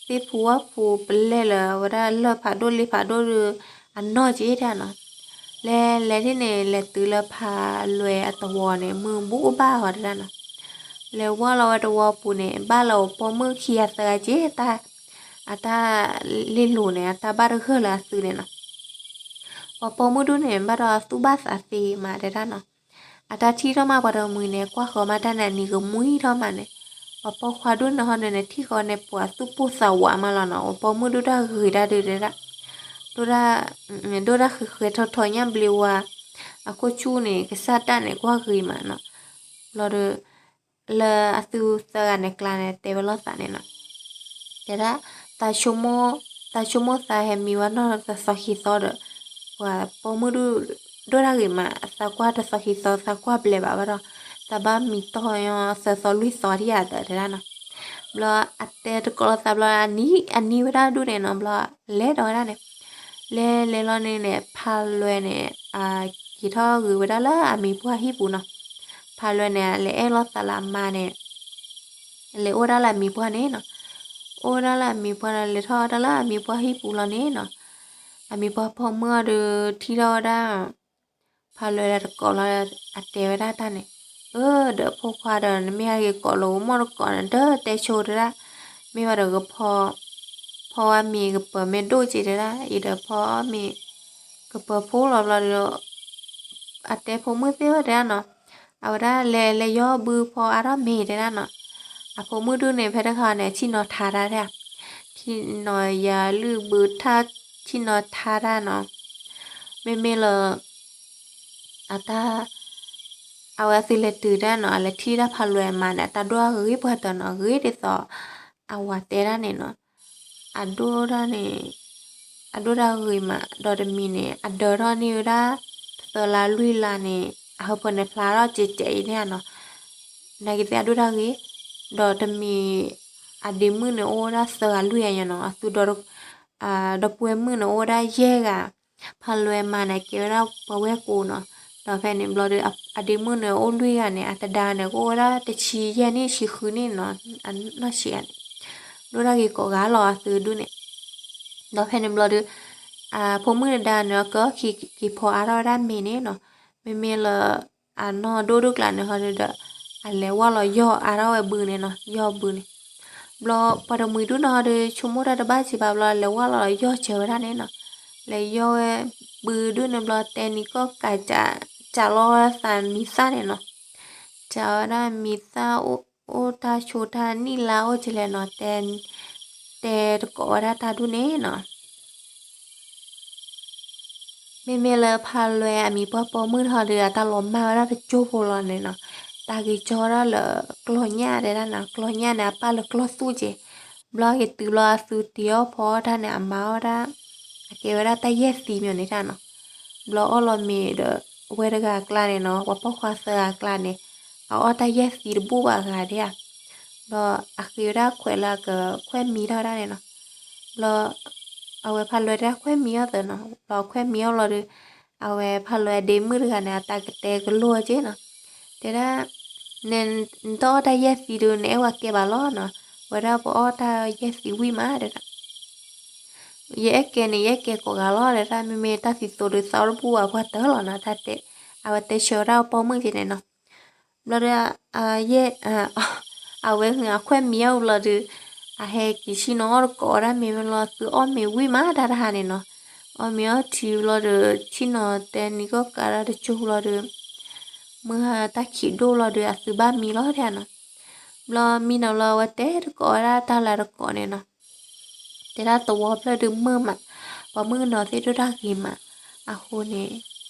သ့ၣ်ဖူဝၣ်ဖူပလဲၣ်လၢအဝဲဒၣ်လၢၢ်ဖးဒိၣ်လ့ဖးဒိၣ်ဒီး အနီၢ်က့တၢ်နီၤ. လဲၤလဲၤဒ်န့ၣ် လဲၤတုၤလၢဖးလွဲအသဝီန့ၣ် မုၢ်ဘူအိၣ်ဘၣ်အီၤတဒၣ်နီၤ. လဲၤဝဲလီၤဝဲသဝီပူၤန့ၣ် ဘၣ်လၢအပိာ်မုၣ်ခံဂၤသၢဂၤက့ အတၢ် အတၢ်လ့လိၤန့ၣ် အတၢ်ဘၣ်တဂၢၢ်လၢအသုးန့ၣ်နီၤ. ပှၤပိာ်မုၣ်ဒုန့ၣ် ဘၣ်ဒီးသူၣ်ဘၣ်သးသ့မးတဒၣ်နီၤ. အတၢ်ထံၣ်ထီၣ်မးပှၤတမှံၤန့ၣ် ကွၢ်ဃီၤမးတၢ်န့ၣ် အနံၤကမှံထီၣ်မးန့ၣ်, ပှၤပိာ်ခွါဒုန့ၣ်ဟီန့ၣ် ထံၣ်ဃီန့ၣ် ပှၤသူၣ်ပိၢ်သးဝးမးလီၤနီၤ. ပှၤပိာ်မုၣ်ဒုတၢ်ဂ့ၤတၢ်ဒုတဒၣ်, ဒိၣ်ဒၣ် ဒိၣ်ဒၣ်ဃဲၤဃဲၤထီထီညၣ်ဘျ့ဝါ, အခိၣ်ဆူၣ်န့ၣ် ကစၢ်တၢ်န့ၣ် ကွၢ်ဂ့ၤမးနီၤ. ဘျီဒီး လၢအသုးသၢဂၤန့ၣ်ကျါန့ၣ် တဲဝဲလိာ်သးန့ၣ်နီၤ. တဲဒၣ် သးဆိကမိၣ် သးဆိကမိၣ်သးဟဲမံဝဲနီၢ်တသီခံသီဒီး ပှၤပိာ်မုၣ်ဒု ဒိၣ်တၢ်ဂ့ၤမး သးကွၢ်တသီခံသီ သးကွၢ်ဘျဲးဘၣ်ဘၣ်ဒီး သးဘၣ်မံတီၢ်သၢသီလွံၢ်သီဒံးဧါ တဲဒၣ်နီၤ. ဘျီအတဲတကိးလိာ်သးဘျီ အနံၤဝဲဒၣ်ဒုန့ၣ်နီၤ ဘျီလဲၤဒီးဝဲဒၣ်န့ၣ် လဲၤလဲၤလီၤန့ၣ်န့ၣ် ဖးလွဲန့ၣ် က့ၤထီၣ်ဂ့ၤဝဲဒၣ်လၢအမံၤပှၢ်ဟံၣ်ပူၤနီၤ. ဖးလွဲန့ၣ် လဲၤအဲၣ်လိာ်သးလၢအမါန့ၣ် လဲၤအိၣ်ဝဲဒၣ်လၢအမံၤပှၢ်န့ၣ်နီၤ. အိၣ်ဝဲဒၣ်လၢအမံၤပှၢ်န့ၣ် လဲၤထီၣ်ဝဲဒၣ်လၢအမံၤပှၢ်ဟံၣ်ပူၤလီၤန့ၣ်နီၤ. အမံၤပှၢ်ပိာ်မုၣ်အီၤဒီး ထံၣ်ထီၣ်ဝဲဒၣ် ဖးလွဲဒၣ်တကိးလီၤ အတဲဝဲဒၣ်တၢ်န့ၣ်, အၢ ဒီးဖိခွါဒီး နမ့ၢ်ဟဲက့ၤကိးလၢကမိၢ်တကိးန့ၣ် ဒီးတဲဆိတဒၣ်, မ့ၢ်ဘၣ်ဒီးကဖီ ဖီဝဲမ့ၤကပၢၤမ့ၢ်ဒိၣ်က့တဒၣ်, အံၤဒီးဖီမ့ၤကပၢၤဖိလီၤဘျီဒီး အတဲဖိမုၣ်သ့ၣ်ဝဲတဒၣ်နီၤ, အဝဲဒၣ်လဲၤလဲၤယီၢ်ဘုဖီအါထီၣ်မ့ၤတဒၣ်နီၤ. အဖိမုၣ်ဒုန့ၣ် ဖဲတခါန့ၣ် ဆ့ၣ်နီၤထါတၢ်တၢ်, ဆ့ၣ်နီၤယၤလုၢ်ဘုထၢ် ဆ့ၣ်နီၤထါတၢ်နီၤ. မ့မ့ၢ်လၢ အတၢ် အဝဲအသုးလဲၤတုၤတၢ်နီၤ အလဲၤထံၣ်တၢ်ဖးလွဲအမါန့ၣ် အတၢ်ဒိၣ်အဂ့ၤပှၤတၢၢ်နီၤ ဂ့ၤဒ်သိး အဝၤတဲဒၣ်န့ၣ်နီၤ. အဒိၣ်ဒၣ်န့ၣ် အဒိၣ်တၢ်ဂ့ၤမး ဒီးတမံၤန့ၣ် အဒၢထီၣ်န့ၢ်ဝဲဒၣ် သၢလါလွံၢ်လါန့ၣ် အဟၢဖၢန့ၣ်ဖျါထီၣ်ကဲးကဲးအံၤန့ၣ်နီၤ. နာ်က့သ့ၣ်အဒိၣ်တၢ်ဂ့ၤ, ဒီးတမံၤ အဒ့မုၣ်န့ၣ်အိၣ်ဝဲဒၣ်သၢဂၤလွံၢ်ဂၤညါနီၤ အသုးဒီ ဒီပုၢ်ဝဲၢ်မုၣ်န့ၣ်အိၣ်ဝဲဒၣ်ယဲၢ်ဂၤ, ဖးလွဲမါန့ၣ် ကဲဝဲဒၣ်ပှၤဝဲၢ်ကိာ်နီၤ. ဒီးဖဲန့ၣ်ဘျီဒီး အဒ့မုၣ်န့ၣ်အိၣ်လွံၢ်ဂၤန့ၣ် အတဒါန့ၣ် ကအိၣ်ဝဲဒၣ်တဆံယဲၢ်နံၣ်ဆံဃုနံၣ်နီၤ, အနီၢ်ဆံးဂၤန့ၣ် ဒိၣ်တၢ်ဂ့ၤကိးဂၤလီၤအသုးဒုန့ၣ်. ဒီးဖဲန့ၣ်ဘျီဒီး အဖိမုၣ်တဒါန့ၣ် ကက့ၤဖီအါထီၣ်ဝဲဒၣ်မ့ၤန့ၣ်နီၤ. မ့မ့ၢ်လၢ အနီၢ်ဒိၣ်ဒိၣ်ကျါန့ၣ်ဟီဒီး အလဲၤဝဲလီၤယီၢ်အါထီၣ်ဝဲဘုန့ၣ်နီၤ ယီၢ်ဘုန့ၣ်. ဘျီပှၤတမှံၤဒုန့ၣ်ဟီဒီး ဆိကမိၣ်တၢ်တဘၣ်စံးဘၣ်ဘျီ လဲၤဝဲလီၤယီၢ်စၢၤဝဲဒၣ်န့ၣ်နီၤ. လဲၤယီၢ်ဝဲဘုဒုန့ၣ်ဘျီ တဲနံၤကီၢ်ကး စးလီၤဝဲဒၣ်သးမံၤသၣ်န့ၣ်နီၤ. စးဝဲဒၣ်မံၤသၣ် အိၣ်တၢ်ဆိတၢ်နံၣ်လါအိၣ်ကလဲၣ်နီၤ တဲ တဲတကိးဝဲဒၣ်တၢ်ဒုန့ၣ်နီၤ. မ့မ့ၢ်လၢဖးလွဲအမံၤပှၢ်ပိာ်မုၣ်ဟီဒီး အတၢ်လီၤမၢ်ဝဲဒၣ်တကၠိဖိလီၤန့ၣ်နီၤ. တၢ်ဂ့ၤကၠီဒၣ်လၢကျီၢ်ညၣ်တဲဒၣ်နီၤ, ကျီၢ်ညၣ်န့ၣ် အပၢ်လၢကျီၢ်သူၣ်က့. ဘျီက့ၤတုၤလီၤအသုးတ့ၤအီၣ်ဖီအီၣ်တၢ်န့ၣ် အမၤအီၣ်ဒၣ် အကဲဝဲဒၣ်တၢ်ယဲၢ်သံမ့ၢ်န့ၣ်တၢ်နီၤ. ဘျီအီၣ်လီၤမ့ၤဒီး အဝဲတဂၤအကျါန့ၣ်နီၤ ပှၤပိာ်ခွါသၢဂၤအကျါန့ၣ် အအီၣ်တၢ်ယဲၢ်သံတဘူၣ်ဘၣ်ဂၤဒၣ်ဧါ. ဘျီအဃ့ဝဲဒၣ်ခွဲးလၢအကခွဲးမံထီၣ်ဝဲဒၣ်န့ၣ်နီၤ. ဘျီ အဝဲဖးလွဲတၢ်ခွဲးမံအီၣ်သၢနီၤ, ဘျီခွဲးမံအီၣ်လီၤဒီး အဝဲဖးလွဲအဒ့မုၣ်တဂၤန့ၣ် အတၢ်ကတဲကလိာ်က့နီၤ. တဲဒၣ် န နတအီၣ်တၢ်ယဲၢ်သံဒီး နအဲၣ်ဝဲကဲဘၣ်လီၤနီၤ. ဝဲဒၣ်ပအီၣ်တၢ်ယဲၢ်သံဝံၣ်မးတဲဒၣ် ယအဲၣ်ကဲန့ၣ် ယအဲၣ်ကဲကိးဂၤလီၤ တဲဒၣ် မ့မ့ၢ်တၢ်သံသိးဒီးသးအိၣ်တဘူၣ်ဘၣ်ပှၤတၢၢ်လီၤနီၤ တၢ်တဲ အဝဲတဲဆၢဝဲဒၣ်ပိာ်မုၣ်က့န့ၣ်နီၤ. ဘျီဒီး ယဲၢ် အဝဲအခွဲးမံအီၣ်ဘျီဒီး အဟဲက့ၤဆ့ၣ်နီၤအီၣ်တကိးဝဲဒၣ်မ့ၤမ့ၢ်လီၤ သုအီၣ်မ့ၤဝံၣ်မးတၢ်တဟါန့ၣ်နီၤ. အီၣ်မ့ၤအီထံဘျီဒီး ဆ့ၣ်နီၤတဲနံၤကီၢ်ကးဒၣ်တကၠိဘျီဒီး မုၢ်ဟါတၢ်ခံးဒိၣ်လီၤဒီး အသုဘၣ်မံလီၤဒၣ်နီၤ. ဘျီမံနီၤဘျီ အဝဲတဲတကိးဝဲဒၣ်တၢ်လၢတကိးန့ၣ်နီၤ. တဲဒၣ်သဝီဖျၢၣ်ဒုးမုာ်မး, ပှၤမုၣ်ကနီၤသ့ၣ်ဒိၣ်တၢ်ဂ့ၤမး, အဃိန့ၣ်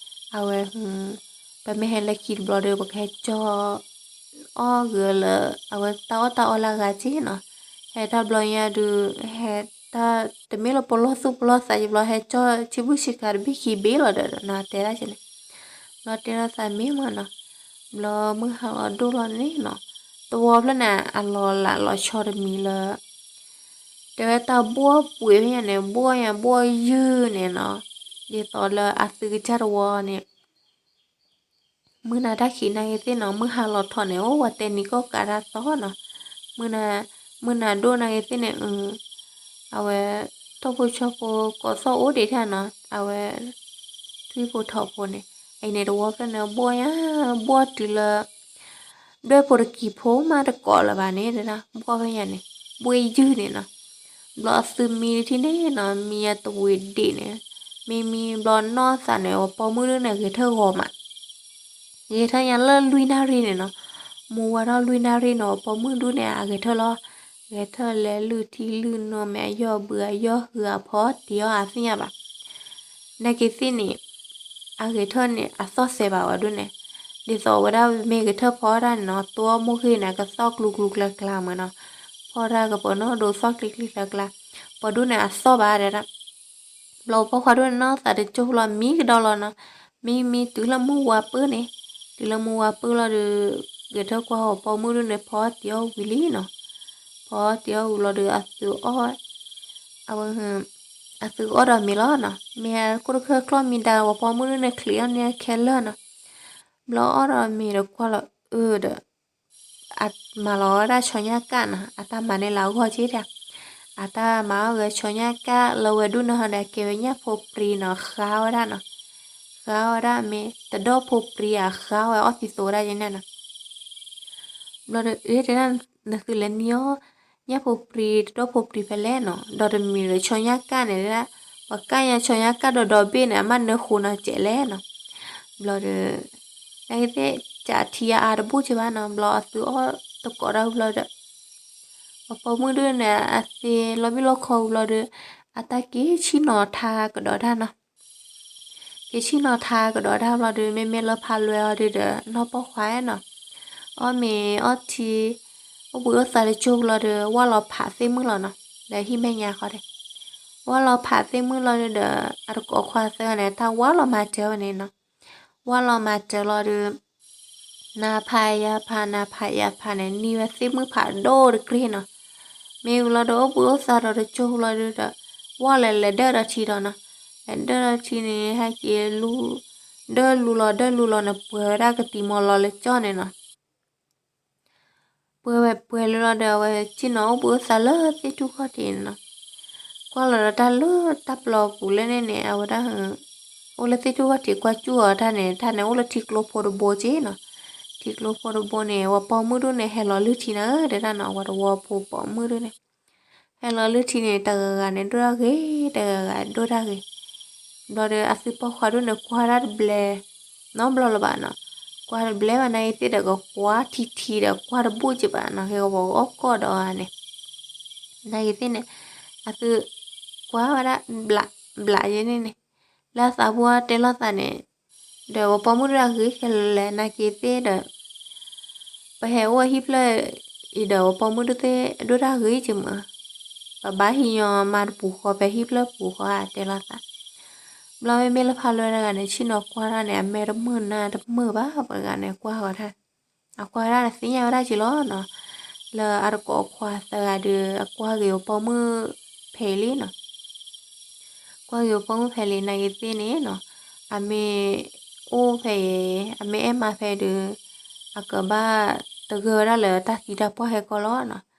အဝဲ ပမ့ၢ်ဟဲလၢခံတဘျီဒီး ပကဟဲကၠီ အီၣ်ဂ့ၤလၢ အဝဲတၢ်အီၣ်တၢ်အီလၢအဂၤက့နီၤ. ဟဲတၢ်ဘျီညါဒုး ဟဲတၢ်တမ့ၢ်လၢပလီၢ်သူၣ်ပလီၢ်သးယဘျီ ဟဲကၠီဆံဘူၣ်ဆံကၤတဘ့ၣ်ခံဘ့ၣ်လီၤဒီးနီၤ တဲဒၣ်က့န့ၣ်. ဘျီတဲဒၣ်သးမ့ၢ်မးနီၤ. ဘျီမုၢ်ဟါလီၤဒိၣ်လီၤန့ၣ်နီၤ. သဝီဖျၢၣ်န့ၣ် အလီၤလးလီၤဆီတမံၤလၢ တဲဝဲတၢ်ဘှီၣ်ပှ့ၤဖဲညါန့ၣ် ဘှီၣ်ညါဘှီၣ်ယုၢ်န့ၣ်နီၤ. ဒ်သိးလၢအသုကစၢ်တဝီန့ၣ် မုၢ်နၤတၢ်ခံးနာ်ဂ့ၤသ့ၣ်နီၤ မုၢ်ဟါလီၤထီၣ်န့ၣ် အိၣ်ဝဲတဲနံၤကီၢ်ကးတၢ်သီနီၤ. မုၢ်နၤ မုၢ်နၤဒိၣ်နာ်ဂ့ၤသ့ၣ်န့ၣ် အဝဲ ထိၣ်ဖိဆီဖိကိးသီၣ်အိၣ်ဒံးတၢ်နီၤ. အဝဲ ထွံၣ်ဖိထိးဖိန့ၣ် အံၤန့ၣ်တဝီဖျၢၣ်န့ၣ် ဘှီၣ်ညါ ဘှီၣ်တုၤလၢ ဒွဲၣ်ဖိတကံၤဖိမးတကိးလၢၤဘၣ်န့ၣ် တဒၣ်ဘှီၣ်ဖဲညါန့ၣ် ဘှီၣ်ယုၢ်န့ၣ်နီၤ. ဘျီအသုမံတထံၣ်န့ၣ်နီၤ မံအတဝံၤဒံးန့ၣ် မံမံဘျီနီၢ်သးန့ၣ် ပှၤပိာ်မုၣ်ဒုန့ၣ် ဂဲၤထၢၣ်ဂီၤမး ဂဲၤထၢၣ်ညါလၢလွံၢ်နၣ်ရံၣ်န့ၣ်နီၤ. မူဝါထီၣ်လွံၢ်နၣ်ရံၣ်နီၤ ပှၤပိာ်မုၣ်ဒုန့ၣ် အဂဲၤထၢၣ်လီၤ. ဂဲၤထၢၣ်လဲၤလုၢ်ထံလုၢ်နိ မ့ၢ်အယီၢ်ဘုအယီၢ်ဟုးအဖီတံၤအီၣ်အသ့ၣ်ညါဘၣ်. နာ်က့ၤသ့ၣ်န့ၣ် အဂဲၤထၢၣ်န့ၣ် အသီၣ်စဲးဘၣ်ဝဲဒုန့ၣ် ဒ်သိးဝဲဒၣ်မ့ၢ်ဂဲၤထၢၣ်ဖီတၢ်န့ၣ်နီၤ တိၢ်အီၣ်မိၢ်ဂ့ၤန့ၣ် ကသီၣ်ကျူကျူကျါကျါမးနီၤ. ဖီတၢ်ကပၤနီၣ်ဒိသီၣ်ကျံကျံကျါကျါ ပှၤဒုန့ၣ်အသီၣ်ဘၣ်ဒဲဒၣ် ဘျီပိာ်ခွါဒုန့ၣ်နီၢ်သးတကၠိၢ်လီၤ မံကဒီးလီၤနီၤ. မံမံတုၤလၢမုၢ်ဝါပၢၢ်န့ၣ် တုၤလၢမုၢ်ဝါပၢၢ်လီၤဒီး ဂဲၤထၢၣ်ကွၢ်အီၤပိာ်မုၣ်ဒုန့ၣ် ဖီတံၤအီၣ်ဝံၤလံနီၤ. ဖီတံၤအီၣ်ဝံၤလီၤဒီး အသုအီၣ် အဝဲ အသုအီၣ်ဒီးမ့ၤလီၤနီၤ. မ့ၢ်အခိၣ်တခၢၣ်ချီၣ်မံဒါ ပှၤပိာ်မုၣ်ဒုန့ၣ် ချံးအီၣ်န့ၢ်ခဲလၢာ်နီၤ. ဘျီအီၣ်ဒီးမ့ၤဒီးကွၢ်လီၤအၢဒီး အမၤလီၤဝဲဒၣ်ဆီညါကၣ်နီၤ အတၢ်မၤန့ၢ်လၢအဂီၢ်က့တၢ် အတၢ်မၤအီၣ်ဂဲၤဆီညါကၣ်လၢဝဲဒုန့ၣ်ဟီဒီး ကဲဝဲညၣ်ဖိပြံနီၤ ဃါဝဲဒၣ်နီၤ. ဃါဝဲဒၣ်မ့ၢ် တဒီၣ်ဖိပြံအဃါဝဲအီၣ်သံသိးဝဲဒၣ်ယဲန့ၣ်နီၤ. ဘျီဒီး အ့ တဲဒၣ် နသုလဲၤနံၤအီၣ် ညၣ်ဖိပြံ တဒီၣ်ဖိပြံဖဲလဲၣ်နီၤ ဒီးတမံၤဒီးဆီညါကၣ်န့ၣ်ဒၣ် ပှၤကၣ်ညါဆီညါကၣ်ဒီးဒီဘ့ၣ်န့ၣ် အမ့ၢ်နၢဃိနီၤကဲးလဲၣ်နီၤ. ဘျီဒီး နကသ့ၣ် ကးထံအါအါတဘူၣ်က့ဘၣ်နီၤ ဘျီအသုအီၣ်တကိးဒၣ်ဘျီဒီး ပှၤပိာ်မုၣ်ဒုန့ၣ် အသ့လီၤဘံၣ်လီၤခီဝံၤဘျီဒီး အတၢ်က့ၤဆ့ၣ်နီၤထါကဒီးတၢ်နီၤ. က့ၤဆ့ၣ်နီၤထါကဒီးတၢ်ဘျီဒီး မ့မ့ၢ်လၢဖးလွဲအီၤဒုဒီး နီၢ်ပိာ်ခွါနီၤ အီၣ်မ့ၤအီထံ အိၣ်ဘှံးအိၣ်သါတကၠိၢ်ဘျီဒီး ဝၢ်လီၤဖးသ့ၣ်မုၣ်လီၤနီၤ ဒီးဟံၣ်မဲာ်ညါဃီဒီး ဝၢ်လီၤဖးသ့ၣ်မုၣ်လီၤဒုဒီး အတကိးခွါသၢဂၤန့ၣ် တၢ်ဝၢ်လီၤမၤတၢၤဝဲန့ၣ်နီၤ. ဝၢ်လီၤမၤတၢၤလီၤဒီး နၤဖးယၤဖး နၤဖးယၤဖးန့ၣ် နံၤဝဲသ့ၣ်မုၣ်ဖးဒိၣ်တကြ့ၢ်နီၤ. မ့ၢ်ဝံၤလီၤဒီး အိၣ်ဘှံးအိၣ်သါဒီးတကၠိၢ်လီၤဒုဒီး ဝၢ်လီၤလဲၤဒၢၣ်ဒီးထံဒီးနီၤ. လဲၤဒၢၣ်ဒီးထံန့ၣ် ဟဲက့ၤလူ ဒၢၣ်လူလီၤဒၢၣ်လူလီၤန့ၣ် ပှဲၤဝဲဒၣ်ကတံၤမီၤလီၤလၢကၠီၣ်န့ၣ်နီၤ. ပှဲၤဝဲပှဲၤလၢလီၤဒီး အဝဲဆ့ၣ်နီၤအိၣ်ဘှံးအိၣ်သါလၢသ့ၣ်ထူၣ်ခီၣ်ထံးန့ၣ်နီၤ. ကွၢ်လီၤဒီးတၢ်လၢတၢ်ပျီပူၤလၢန့ၣ်န့ၣ် အဝဲဒၣ် အိၣ်လၢသ့ၣ်ထူၣ်ခီၣ်ထံးကွၢ်စူၣ်အီၤတၢ်န့ၣ် တၢ်န့ၣ်အိၣ်လၢထံကျိဖိတဘိက့နီၤ. ထံကျိဖိတဘိန့ၣ် ပှၤပိာ်မုၣ်ဒုန့ၣ် ဟဲလီၤလုၢ်ထံနၤဧၢ တဲဒၣ်နီၤ ပှၤတဝီဖိပိာ်မုၣ်ဒုန့ၣ် ဟဲလီၤလုၢ်ထံန့ၣ် တဂၤဂၤန့ၣ် ဒိၣ်တၢ်ဂ့ၤ တဂၤဂၤဒိၣ်တၢ်ဂ့ၤ. ဘျီဒီးအသုပိာ်ခွါဒုန့ၣ် ကွၢ်တၢ်တဘျဲ နီတဘျီလၢၤဘၣ်နီၤ. ကွၢ်တဘျဲဘၣ် နာ်က့ၤသ့ၣ်ဒီးကကွၢ်ထံထံဒီးကွၢ်တဘူၣ်က့ဘၣ်နီၤ ဟဲကဝီၤကအီၣ်ကီၢ်ဒီးန့ၣ် နာ်က့ၤသ့ၣ်န့ၣ် အသု ကွၢ်ဝဲဒၣ် ဘျးယဲန့ၣ်န့ၣ် လၢအသးပူၤတဲလိာ်သးန့ၣ် ဒီးပှၤပိာ်မုၣ်ဒုတၢ်ဂ့ၤခဲလၢာ် နာ်က့ၤသ့ၣ်ဒီး ပဟဲအိၣ်ဟံၣ်ဖျၢၣ်အံၤဒီး ပှၤပိာ်မုၣ်ဒုသ့ၣ်ဒိၣ်တၢ်ဂ့ၤက့မး ပဘၣ်ဟံးညီမါတပူၤဃီဖဲဟံၣ်ဖျၢၣ်ပူၤဃီဧါ တဲလိာ်သး. ဘျီမ့မ့ၢ်လၢဖးလွဲတဂၤန့ၣ် ဆ့ၣ်နီၤကွၢ်တၢ်န့ၣ် အမဲာ်တမုာ်နါတမုာ်ဘၣ် ပှၤတဂၤန့ၣ်ကွၢ်ဃီၤတၢ် အကွၢ်ဝဲဒၣ်န့ၣ်သ့ၣ်ညါဝဲဒၣ်က့လီၤနီၤ. လၢအတကိးခွါသၢဂၤဒီး အကွၢ်က့ၤပှၤပိာ်မုၣ်ဖဲအံၤလံနီၤ. ကွၢ်က့ၤပှၤပိာ်မုၣ်ဖဲလံ နာ်က့ၤသ့ၣ်န့ၣ်နီၤ အမ့ၢ်အိၣ်ဖဲအံၤ အမ့ၢ်အဲၣ်မါဖဲဒီး အကဘၣ်တဂၢၢ်ဝဲဒၣ်လၢတၢ်သံတၢ်ပှၢ်ဟဲကီလီၤနီၤ.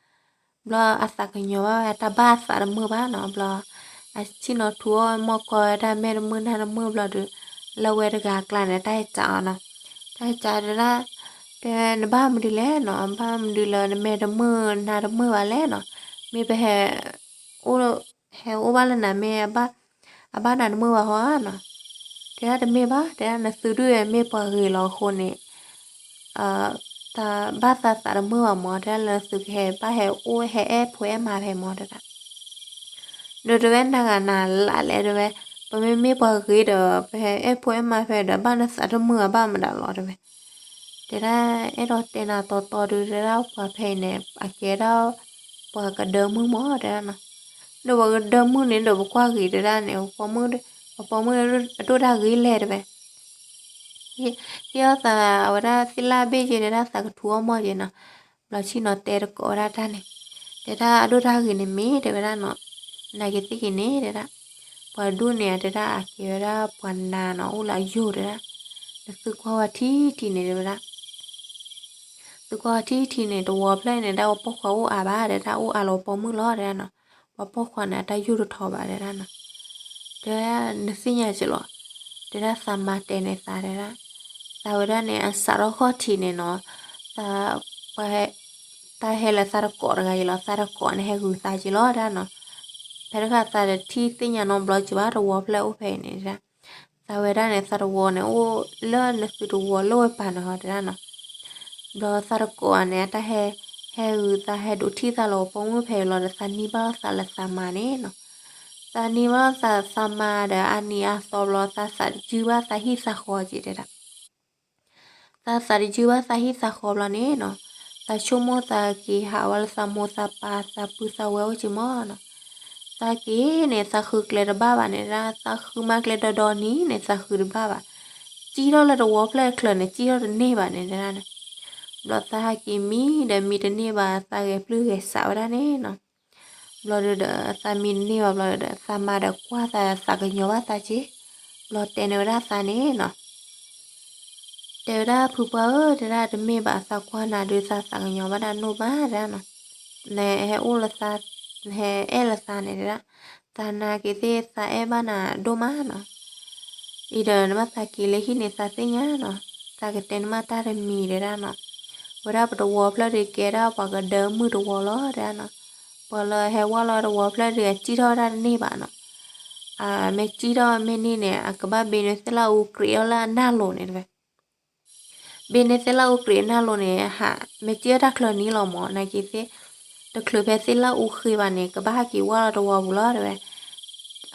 ဘျီအသးကညီၤဘၣ်ဝဲ တၢ်ဘၣ်အသးတမုာ်ဘၣ်နီၤ. ဘျီ အဆ့ၣ်နီၤထူအီၣ်မီၢ်ကီဝဲဒၣ်မဲာ်တမုာ်နါတမုာ်ဘျီဒီး လၢဝဲတဂၤအကျါန့ၣ် တၢ်ဟဲစးအီၤနီၤ. တၢ်ဟဲစးတဲဒၣ် တဲနဘၣ်မနုၤလဲၣ်နီၤ ဘၣ်မနုၤလၢနမဲာ်တမုာ်နါတမုာ်ဘၣ်လဲၣ်နီၤ. မ့ၢ်ပဟဲ အိၣ် ဟဲအိၣ်ဘၣ်လၢနၤမ့ၢ် အဘၣ်နၤတမုာ်ဘၣ်ဟီနီၤ. တဲဒၣ်တမ့ၢ်ဘၣ် တဲဒၣ်နသုဒုးမ့ၢ်ပှၤဂ့ၤလီၤအဃိန့ၣ် တၢ်ဘၣ်သးသးတမုာ်ဘၣ်မး တဲဒၣ်လၢသုကဟဲဘၣ်ဟဲအိၣ်ဟဲအဲၣ်ဖိအဲၣ်မါဖဲမးတဲဒၣ်. ဒီးတဲဝဲနဂၤနၤလၢ်လဲၣ်တဲဝဲ ပမ့မ့ၢ်ပှၤဂ့ၤဒီး ပဟဲအဲၣ်ဖိအဲၣ်မါဖဲဒီး ဘၣ်နသးတမုာ်ဘၣ်မတၤလီၤတဲဝဲ. တဲဒၣ်အဲၣ်ဒိးတဲနၤတီတီဒုး တဲဒၣ်ပှၤဖဲအံၤန့ၣ် အကဲဒၣ် ပှၤကဒၢမုၢ်မးတဲဒၣ်နီၤ. ဒီးပှၤကဒၢမုၢ်န့ၣ်ဒီးပကွၢ်ဂ့ၤတဲဒၣ်န့ၣ် ပှၤပိာ်မုၣ်အဒိၣ်တၢ်ဂ့ၤလဲၣ်တဲဝဲ. ဟ့ၣ်အီၣ်သးဝဲဒၣ်သ့ၣ်လၣ်ဘ့ၣ်က့ၤတဲဒၣ်သးကထူအီၣ်မီၢ်က့ၤနီၤ. ဘျီဆ့ၣ်နီၤတဲတကိးဝဲဒၣ်တၢ်န့ၣ် တဲဒၣ်အဒိၣ်တၢ်ဂ့ၤန့ၣ်မ့ၢ်တဲဝဲဒၣ်နီၤ. နာ်က့ၤသ့ၣ်က့ၤန့ၣ်တဲဒၣ် ပှၤဒိၣ်န့ၣ်တဲဒၣ်အကဲဝဲဒၣ်ပှၤနၤနီၤ အိၣ်လၢယိာ်တဲဒၣ်. နသုကွၢ်ဝဲထံထံန့ၣ်တဲဝဲဒၣ် သုကွၢ်ဝဲထံထံန့ၣ် တဝီဖျၢၣ်န့ၣ် ဒၣ်ပှၤပိာ်ခွါအိၣ်အါဘၣ်တဲဒၣ် အိၣ်အါလီၤပှၤပိာ်မုၣ်လီၤတဲဒၣ်နီၤ. ပှၤပိာ်ခွါန့ၣ် အတၢ်ယိာ်တထီဘၣ်တဲဒၣ်နီၤ. တဲဒၣ်နသ့ၣ်ညါက့ၤလီၤ, တဲဒၣ်သးမါတဲန့ၣ်သးတဲဒၣ်, သးဝဲဒၣ်န့ၣ် အစးထီၣ်ခီၣ်ထံးန့ၣ်နီၤ, သးပှၤဟဲ တၢ်ဟဲလၢသးတကိးတဂၤအံၤလီၤ, သးတကိးန့ၣ်ဟဲဂုာ်သးက့ၤလီၤတဲဒၣ်နီၤ, ဖဲတခါသးတထံၣ်သ့ၣ်ညါနီတဘျီက့ၤဘၣ် တဝီဖျၢၣ်အိၣ်ဖဲအံၤန့ၣ်တဲဒၣ်, သးဝဲဒၣ်န့ၣ် သးတဝီန့ၣ်အိၣ်လၢနသုတဝီလၢဝဲပၤန့ၣ်ဟီတဲဒၣ်နီၤ, ဘျီသးတကိးန့ၣ် အတၢ်ဟဲ ဟဲဂုာ်သးဟဲဒိးထံၣ်သးလီၤပိာ်မုၣ်ဖဲအံၤလီၤဒီး သးန့ၢ်ဘၣ်သးလၢသးမါန့ၣ်နီၤ, သးန့ၢ်ဘၣ်သးသးမါဒီးအနံၤအသီဘျီ သးသးတယုၢ်ဘၣ်သးဟံၣ်သးဃီက့ၤတဲဒၣ် သးသးတယုၢ်ဘၣ်သးဟံၣ်သးဃီဘျီန့ၣ်နီၤ, သးဆိကမိၣ်သးက့ၤဟးဝဲလၢသးမိၢ်သးပၢ်သးပုၢ်သးဝဲၢ်အိၣ်က့ၤမၢ်နီၤ, သးက့ၤန့ၣ် သးဃုကျဲတဘၣ်ဘၣ်န့ၣ်ဒၣ်, သးဃုမါကျဲဒီဒီနံၤန့ၣ် သးဃုတဘၣ်ဘၣ်, စံၣ်ထီၣ်လၢတဝီဖျၢၣ်ချၢန့ၣ် စံၣ်ထီၣ်တန့ၢ်ဘၣ်န့ၣ်ဒၣ်န့ၣ်, ဘျီသးဟဲက့ၤမံဒီးမံတန့ၢ်ဘၣ် သးဂဲၤပျုၢ်ဂဲၤစးဝဲဒၣ်န့ၣ်နီၤ ဘျီဒီး သးမံတန့ၢ်ဘၣ်ဘျီဒီး သးမါဒီးကွၢ်သးသးကညီၤဘၣ်သးက့ၤ, ဘျီတဲန့ၢ်ဝဲဒၣ်သးန့ၣ်နီၤ, တဲဝဲဒၣ်ဖုပှၢ်ဧၢ တဲဒၣ်တမ့ၢ်ဘၣ် သးကွၢ်နၤဒုးသးသးကညီၤဘၣ်ဒၣ်နီၢ်မးတဲဒၣ်နီၤ, နဟဲအိၣ်လၢသး နဟဲအဲၣ်လၢသးန့ၣ်တဲဒၣ်, သးနာ်က့ၤသ့ၣ်သးအဲၣ်ဘၣ်နၤဒိၣ်မးနီၤ အံၤဒီးနဘၣ်သးက့ၤလၢဟံၣ်န့ၣ်သးသ့ၣ်ညါနီၤ, သးကတဲနမ့ၢ်တၢ်တမံၤတဲဒၣ်နီၤ, ဝဲဒၣ်ပတဝီဖျၢၣ်ဒုးကဲဒၣ်ပှၤကဒၢမုၢ်တဝီလီၤတဲဒၣ်နီၤ, ပှၤလၢဟဲဝဲလီၤတဝီဖျၢၣ်ဒုးအစံၣ်ထီၣ်ဝဲဒၣ်တန့ၢ်ဘၣ်နီၤ, အမ့ၢ်စံၣ်ထီၣ်မ့ၢ်န့ၢ်န့ၣ် အကဘၣ်ဘ့န့ၢ်သ့ၣ်လၣ်အူကြးအီၣ်လၢအနၢ်လိၤန့ၣ်တဝဲ ဘ့န့ၢ်သ့ၣ်လၣ်အူကြးအနၢ်လိၤန့ၣ် ဟးမ့ၢ်စံၣ်ထီၣ်တၢ်ချၢနံၤလီၤမၢ် နာ်က့ၤသ့ၣ်, တချုးဖဲသ့ၣ်လၣ်အူဃ့ဘၣ်န့ၣ် ကဘၣ်ဟဲက့ၤဝဲလီၤတဝီပူၤလီၤတဝဲ,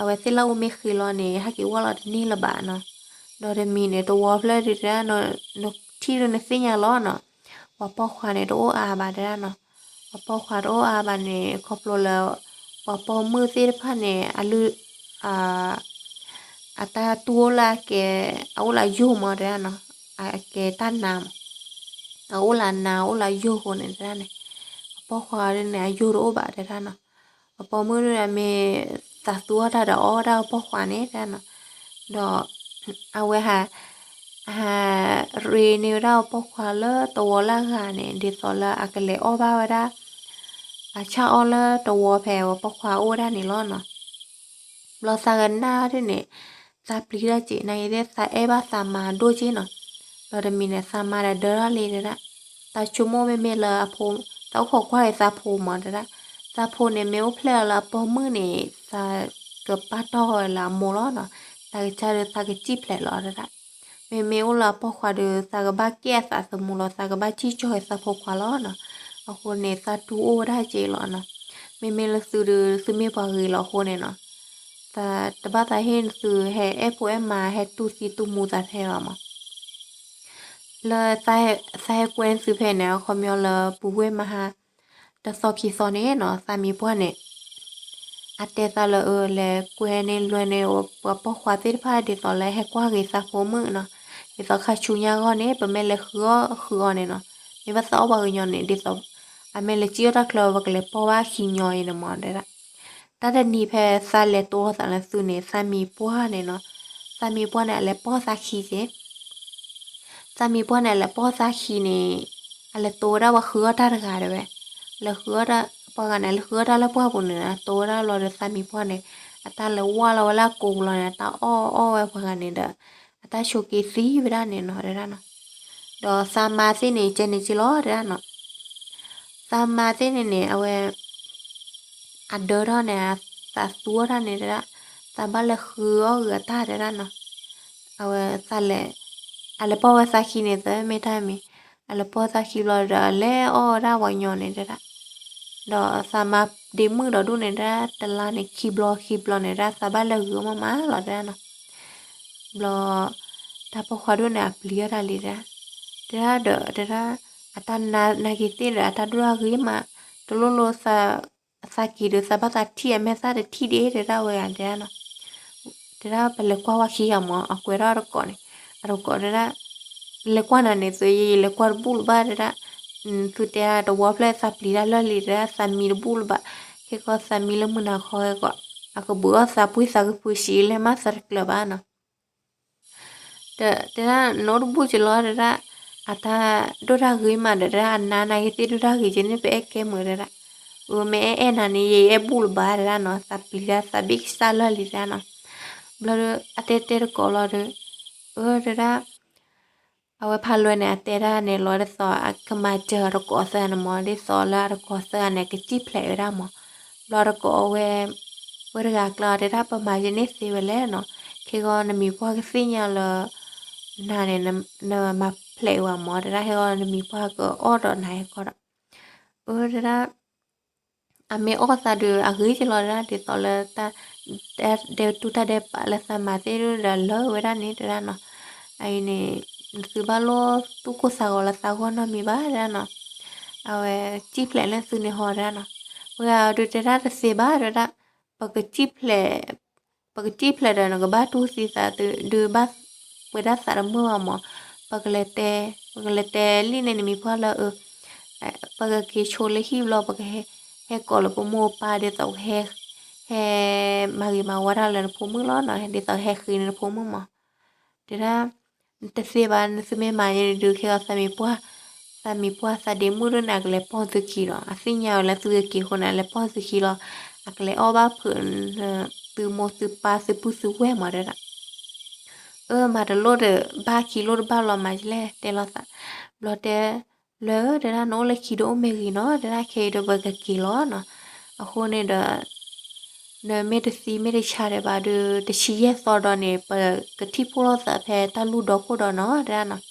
အဝဲသ့ၣ်လၣ်အူမ့ၢ်ဃ့လီၤန့ၣ် ဟဲက့ၤဝဲလီၤတန့ၢ်လၢၤဘၣ်နီၤ, ဒီးတမံၤန့ၣ် တဝီဖျၢၣ်ဒုးတဲဒၣ် နထံၣ်ဒုးနသ့ၣ်ညါလီၤနီၤ, ပှၤပိာ်ခွါန့ၣ်တအိၣ်အါဘၣ်တဲဒၣ်နီၤ, ပှၤပိာ်ခွါတအိၣ်အါဘၣ်န့ၣ် ခီဖျိလၢ ပှၤပိာ်မုၣ်သ့ၣ်တဖၣ်န့ၣ် အလုၢ် အတၢ်တူၢ်အိၣ်လၢအကဲ အအိၣ်လၢယိာ်မၢ်တဲဒၣ်နီၤ, အကဲတၢ်နါမၢ်, အအိၣ်လၢနါအိၣ်လၢယိာ်အဃိန့ၣ်တဲဒၣ်န့ၣ်, အပိာ်ခွါဒ်န့ၣ် အယိာ်တအိၣ်ဘၣ်တဲဒၣ်နီၤ, အပိာ်မုၣ်ဒ်န့ၣ် မ့ၢ်သးသူအီၣ်တၢ်ဒီးအီၣ်ဝဲဒၣ်အပိာ်ခွါန့ၣ်တဲဒၣ်နီၤ, ဒီး အဝဲဟး ဟးရ့န့ၢ်ဝဲဒၣ်အပိာ်ခွါလၢတဝီလၢအဂၤန့ၣ် ဒ်သိးလၢအကလဲၤအီၣ်ဘၣ်ဝဲဒၣ် အဆၣ်အီၣ်လၢတဝီဖဲအပိာ်ခွါအိၣ်ဝဲဒၣ်န့ၣ်လီၤနီၤ, ဘျီသးကနၣ်ဒ်န့ၣ် သးပျံၤတၢ်က့ၤ နာ်က့ၤသ့ၣ်သးအဲၣ်ဘၣ်သးမါဒိၣ်က့နီၤ, ဒီးတမံၤန့ၣ် သးမါဒီးဒၢထီၣ်လံတဲဒၣ်, သးဆိကမိၣ်မ့မ့ၢ်လၢအဖိ သးအိၣ်ခိးကွၢ်က့ၤသးဖိမၢ်တဲဒၣ်, သးဖိန့ၣ်မ့ၢ်အိၣ်ဖျဲၣ်လီၤလၢအပိာ်မုၣ်န့ၣ် သးကပာ်တီၢ်ဝဲလၢအမိၢ်လီၤနီၤ, သးကစၢ်ဒုးသးကစံၣ်ဖျဲးလီၤတဲဒၣ်, မ့မ့ၢ်အိၣ်လၢအပိာ်ခွါဒုး သးကဘၣ်ကဲအသးသမူလီၤ သးကဘၣ်စံၣ်ကၠီၤက့ၤသးဖိခွါလီၤနီၤ, အဃိန့ၣ် သးတူၢ်အိၣ်ဝဲဒၣ်က့ၤလီၤနီၤ, မ့မ့ၢ်လၢသုဒုး သုမ့ၢ်ပှၤဂ့ၤလီၤအဃိန့ၣ်နီၤ, သးတဘၣ်သးဟ့ၣ်သုဟဲအဲၣ်ဖိအဲၣ်မါဟဲတူၢ်သံတူၢ်မူသးဖဲဘၣ်မၢ် လၢ သးဟဲကွဲသုဖဲန့ၣ် အခီပညီလၢပူၤဝ့ၢ်မဟါ တသီခံသီန့ၣ်နီၤ သးမံၤပှၢ်န့ၣ် အတဲသးလၢအလဲၤကွဲန့ၢ်လွဲန့ၢ် ပှၤပိာ်ခွါသ့ၣ်တဖၣ်ဒ်သိးလၢဟဲကွၢ်က့ၤသးဖိမုၣ်နီၤ, ဒ်သိးခါဆူညါဂီၢ်န့ၣ် ပမ့ၢ်လဲၤဃုအီၣ်ဃုအီန့ၣ်နီၤ, မ့ၢ်ဘၣ်သးအီၣ်ပှၤကညီန့ၣ် ဒ်သိး အမ့ၢ်လဲၤစံၣ်အီၣ်တၢ်ချၢ ပကလဲၤပိာ်ဘၣ်ခံညီအံၤန့ၣ်မၢ်တဲဒၣ်, တၢ်တနံၤဖဲသးလဲၤတိအီၣ်သးလၢသုန့ၣ် သးမံၤပှၢ်န့ၣ်နီၤ, သးမံၤပှၢ်န့ၣ် အလဲၤပိာ်သးခံက့ၤ သးမံၤပှၢ်န့ၣ် အလဲၤတိဝဲဒၣ်ပှၤဃုအီၣ်တၢ်တဂၤတဲဝဲ, လဲၤဃုအီၣ်တၢ် ပှၤဂၤန့ၣ် လဲၤဃုအီၣ်တၢ်လၢပှၢ်ပူၤန့ၣ် အတိဝဲဒၣ်ဘျီဒီးသးမံၤပှၢ်န့ၣ် အတၢ်လဲၤဝါလီၤဝဲလၢအကိာ်ပူၤလီၤန့ၣ် အတၢ်အီၣ်အီၣ်ဝဲပှၤဂၤန့ၣ်ဒီး အတၢ်ဆိးက့သံဝဲဒၣ်န့ၣ်နီၤတဲဒၣ်နီၤ, ဒီးသးမါသ့ၣ်န့ၣ် ကဲန့ၣ်က့လီၤတဲဒၣ်နီၤ, သးမါသ့ၣ်န့ၣ်န့ၣ် အဝဲ အဒၢထီၣ်န့ၣ် သးသူအီၣ်တၢ်န့ၣ်တဲဒၣ်, သးဘၣ်လဲၤဃုအီၣ်ဂ့ၤအတၢ်တဲဒၣ်နီၤ, အဝဲသးလဲၤ အလဲၤပိာ်ဝဲသးခံန့ၣ် သၢမ့ၢ်တၢ်မံၤ, အလဲၤပိာ်သးခံဘျီဒီး အလဲၤအီၣ်ဝဲဒၣ်ပှၤညီန့ၣ်တဲဒၣ်, ဒီးသးမါဒ့မုၣ်ဒီးဒိၣ်န့ၣ်တဲဒၣ် တလါန့ၣ်ခံဘျီခံဘျီန့ၣ်တဲဒၣ် သးဘၣ်လဲၤဂုာ်အီၣ်မးမးလီၤတဲဒၣ်နီၤ, ဘျီ တၢ်ပိာ်ခွါဒိၣ်န့ၣ် အပျံၤအီၣ်တၢ်လံတဲဒၣ်, တဲဒၣ်ဒီးတဲဒၣ် အတၢ်နာ်နာ်က့ၤသ့ၣ်ဒီး အတၢ်ဒိၣ်တၢ်ဂ့ၤမး, တလိၣ်လိၣ် သးက့ၤဒီး သးဘၣ်သးထံၣ်အမဲာ်သၣ်တထံၣ်ဒ့တဲဒၣ်ဝဲဂၤတဲဒၣ်နီၤ, တဲဒၣ်ပလဲၤကွၢ်ဝဲခံဂၤမၢ် အကွဲးထီၣ်တကိးန့ၣ်, အတကိးတဲဒၣ် လဲၤကွၢ်နၤန့ၣ် သုယလဲၤကွၢ်တဘူၣ်လၢၤဘၣ်တဲဒၣ်, သုတဲတဝီဖျၢၣ်သးပျံၤတၢ်လၢာ်လံ တဲဒၣ်သးမံတဘူၣ်လၢၤဘၣ်, ခဲကီးသးမံလၢမုၢ်နၤခီခဲကီး, အကဘုးအီၣ်သးပှံၢ်သးကဖုးဆံးလဲၤမးသးတကျၢၤဘၣ်နီၤ တဲဒၣ် နအိၣ်တဘူၣ်က့ၤလီၤ တဲဒၣ်, အတၢ်ဒိၣ်တၢ်ဂ့ၤမးဒီး တဲဒၣ် အနါနာ်က့ၤသ့ၣ်ဒိၣ်တၢ်ဂ့ၤက့ၤန့ၣ် ပအဲၣ်ကဲမုာ်တဲဒၣ်, အမ့ၢ်အဲၣ်အဲၣ်နၤန့ၣ် ယအဲၣ်ဘူၣ်လၢၤဘၣ်တဲဒၣ်နီၤ, သးပျံၤတၢ်သးဘ့ၣ်ကစၢ်လၢာ်လံတဲဒၣ်နီၤ, ဘျီဒီး အတဲတဲတကိးလီၤဒီး, အၢ တဲဒၣ်, အဝဲဖးလွဲန့ၣ် အတဲဒၣ်န့ၣ်လီၤ ဒ်သိးအကမၤစၢၤတကိးသၢဂၤန့ၣ်မၢ်, ဒ်သိးလၢအတကိးသၢဂၤန့ၣ် ကစံၣ်ဖျဲးဝဲဒၣ်မၢ်. ဘျီတကိးဝဲ, ဝဲတဂၤကျါတဲဒၣ် ပမၤယန့ၢ်သ့ဝဲလဲၣ်နီၤ, ခဲဂီၤနမံၤပှၢ်ကသ့ၣ်ညါလၢ နၤန့ၣ် နမၤဖျဲးဝဲမၢ်, တဲဒၣ် ခဲဂီၤနမံၤပှၢ်ကအီၣ်ဒီးနၤဟဲကီဒီး, အၢ တဲဒၣ် အမ့ၢ်အီၣ်သးဒီးအဂ့ၤက့ၤလီၤ တဲဒၣ် ဒ်သိးလၢ တၢ်ဒဲးတူၢ်တၢ်ဒဲးပာ်လၢသးမၤသ့ၣ်ဒၣ်ဒီးလၢာ်ဝဲဒၣ်န့ၣ် တဲဒၣ်နီၤ. အအံၤန့ၣ် နသုဘၣ်လိၣ်သူၣ်ကိၢ်သးဂီၤလၢသးဂီၢ်နီတမံၤဘၣ် တဲဒၣ်နီၤ. အဝဲစံၣ်ဖျဲးလၢသုန့ၣ်ဟီ တဲဒၣ်နီၤ. ပှၤဂၤဒုးတဲဒၣ်တသ့ဘၣ် တဲဒၣ်, ပကစံၣ်ဖျဲး ပကစံၣ်ဖျဲးဒီးနကဘၣ်တူၢ်သံသး ဒုးဘၣ်ပှဲၤဒၣ်သးတမုာ်ဘၣ်မၢ်, ပကလဲၤတဲ ပကလဲၤတဲလံန့ၣ် နမံၤပှၢ်လၢအ ပကက့ၤဆိလၢဟံၣ်ဘျီ ပကဟဲ ဟဲကိးလၢပမိၢ်ပၢ် ဒ်သိးပကဟဲ ဟဲမၤဂ့ၤမၤဝါတၢ်လၢနဖိမုၣ်လီၤနီၤ, ဒ်သိးဟဲဃ့န့ၢ်နဖိမုၣ်မၢ်. တဲဒၣ် တသ့ဘၣ် နသုမ့ၢ်မၤန့ၣ်ဒုး ခဲဂီၤသးမံၤပှၢ်, သးမံၤပှၢ်သးဒ့မုၣ်ဒၣ်န့ၣ် အကလဲၤပိာ်သုခံဒီး အသ့ၣ်ညါဝဲလၢသုကက့ၤအဃိန့ၣ် အလဲၤပိာ်သုခံလီၤ, အကလဲၤအီၣ်ဘၣ်ဖုး သုမိၢ်သုပၢ်သုပုၢ်သုဝဲၢ်မၢ် တဲဒၣ်. အၢ မၤတလိၣ်ဒီး ဘၣ်ခံလိၣ်တဘၣ်လီၤ မၤယလဲၣ် တဲလိာ်သး. ဘျီတဲ လွဲၢ်ဧၢ တဲဒၣ် နအိၣ်လၢခံဒီးအိၣ်မ့ၢ်ဂ့ၤနီၤ တဲဒၣ် ခဲအံၤဒီးပကက့ၤလီၤနီၤ. အဃိန့ၣ်ဒီး နမ့ၢ်တသံမ့ၢ်တဆါဒံးဘၣ်ဒီး တဆံယဲၢ်သီဒီးန့ၣ် ပကထံၣ်ဖှိၣ်လိာ်သးဖဲတၢ်လူၢ်ဒီခိၣ်ဒီးနီၤ တဲဒၣ်နီၤ.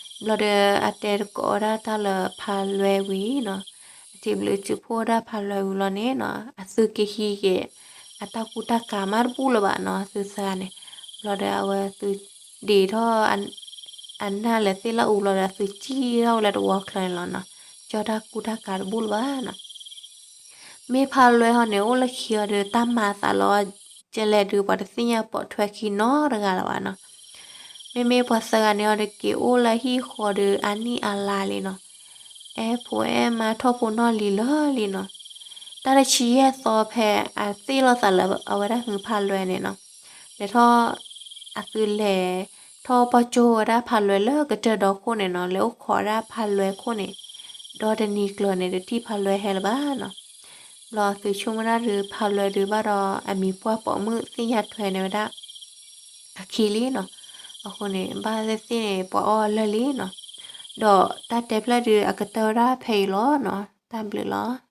ဘျီဒီးအတဲတကိးဝဲဒၣ်တၢ်လၢဖးလွဲဝံၤနီၤ, အထံၣ်ဘျုးစုဖှိၣ်ဝဲဒၣ်ဖးလွဲဝံၤလီၤန့ၣ်နီၤ အသုကဟံးက့ၤ အတၢ်ကူတၢ်ကၤမးတဘူၣ်လၢၤဘၣ်နီၤ သုသၢဂၤန့ၣ်. ဘျီဒီးအဝဲသုဒံးထီၣ် အနၢ်လၢသ့ၣ်လၢအူဘျီဒီး အသုစံၣ်ထီၣ်ဝဲလၢတဝီချၢန့ၣ်လီၤနီၤ, ကၠီတၢ်ကူတၢ်ကၤတဘူၣ်လၢၤဘၣ်နီၤ. မ့ၢ်ဖးလွဲဟီန့ၣ် အိၣ်လၢခံအီၤဒီး တၢ်မၤအသးလီၤ ကလဲၣ်ဒုး ပှၤတသ့ၣ်ညါပိာ်ထွဲခံနီတဂၤလၢၤဘၣ်နီၤ. မ့မ့ၢ်ပှၤသၢဂၤန့ၣ်အီၤဒီး က့ၤအိၣ်လၢဟံၣ်ဃီဒီး အနံၣ်အလါလံနီၤ, အဲၣ်ဖိအဲၣ်မါထီၣ်ဖိနီၢ်လံၤလၢာ်လံနီၤ. တၢ်တဆံယဲၢ်သီဖဲအသ့ၣ်လိာ်သးလၢအဝဲဒၣ်ဟုဖးလွဲန့ၣ်နီၤ, လဲၤထီၣ် အသုလဲၤထီၣ်ပီၢ်ကၠိဝဲဒၣ်ဖးလွဲ လၢကတၢၢ်ဒီခိၣ်န့ၣ်နီၤ, လဲၤအိၣ်ခိးဝဲဒၣ်ဖးလွဲခိၣ်န့ၣ်, ဒီတနံၤကျၢၤန့ၣ် တထံၣ်ဖးလွဲဟဲလၢၤဘၣ်နီၤ. ဘျီသုဆိကမိၣ်ဒၣ်ဒီး ဖးလွဲဒုးဘၣ်ဒီး အမံၤပှၢ်ပိာ်မုၣ်သ့ၣ်ညါထွဲန့ၢ်ဝဲဒၣ်အခံလံနီၤ. အဃိန့ၣ် ဘၣ်သ့ၣ်သ့ၣ်န့ၣ် ပှၤအီၣ်အလၢာ်လံနီၤ. ဒီးတၢ်တဲဖျၢၣ်ဒုး အကတၢၢ်ဝဲဒၣ်ဖဲအံၤလီၤနီၤ. တၢ်ဘျုးလီၤ.